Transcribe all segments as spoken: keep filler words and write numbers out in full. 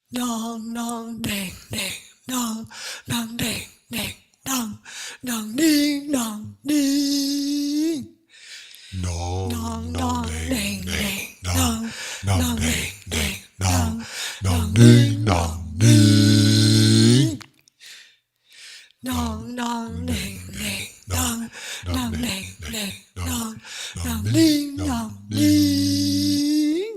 Dang dang deng deng dang, dang deng deng dang, dang ding dang ding. Dang dang deng deng dang, dang deng deng dang, dang ding dang ding. Dang dang deng deng dang, dang deng deng dang, dang ding dang ding.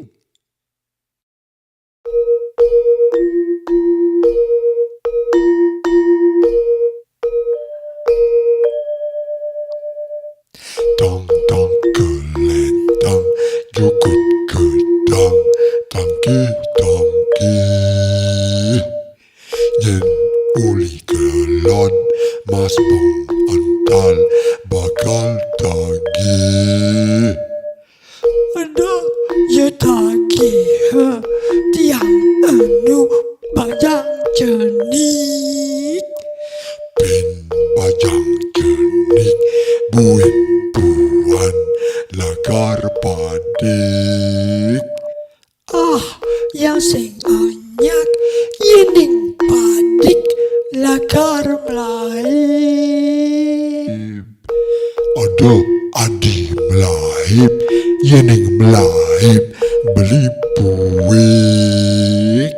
Tang tang kelentang, jukut gedang, tangki tangki. Nyen uli kelon, mas beng ental, bakal tagih. Eda ye tagih, tiang enu bajang cenik. Pin bajang cenik, buin puan lakar padik. Ah, yang sing anyak, yening padik lakar melaib. Ada adi melaib, yening melaib beli buik.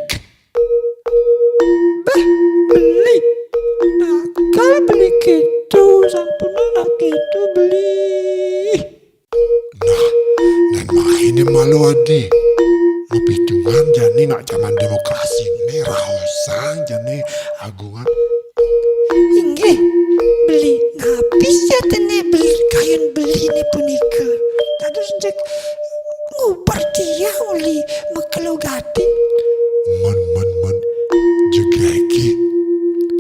Bah, beli. Nakal beli keto, sampun nak keto beli. Nah, nan main malu adi. Mapitungan jani nak zaman demokrasi ne, raosang jani agungan. Inggih, beli napi jatine beli kayun beline punika. Dados jeg nguber tiang uli makelo gati. Men, men, men, jegege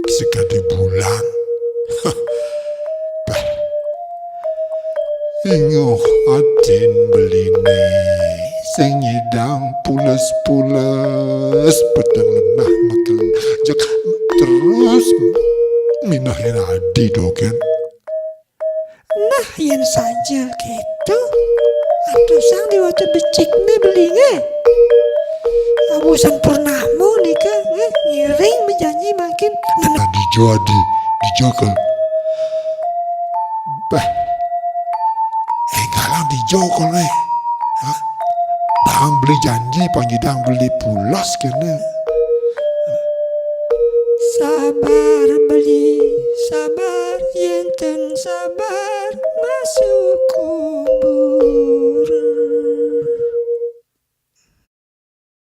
sekadi bulan. Bah. Inguh adin beline, sing nyidang pules-pules, peteng lenah makin jek terus minah adi dogen. Nah, yen saja keto, atosang diwaca becikne belinge. Abusan purnama nika, eh, ngiring bejanji makin. Nah, dijo adi, dijo kal. Bah. Enggalang dijo kal ne. Hah? Bang beli janji, pang nyidang beli pules kene. Sabar beli, sabar, yen ten sabar, masuk hukum.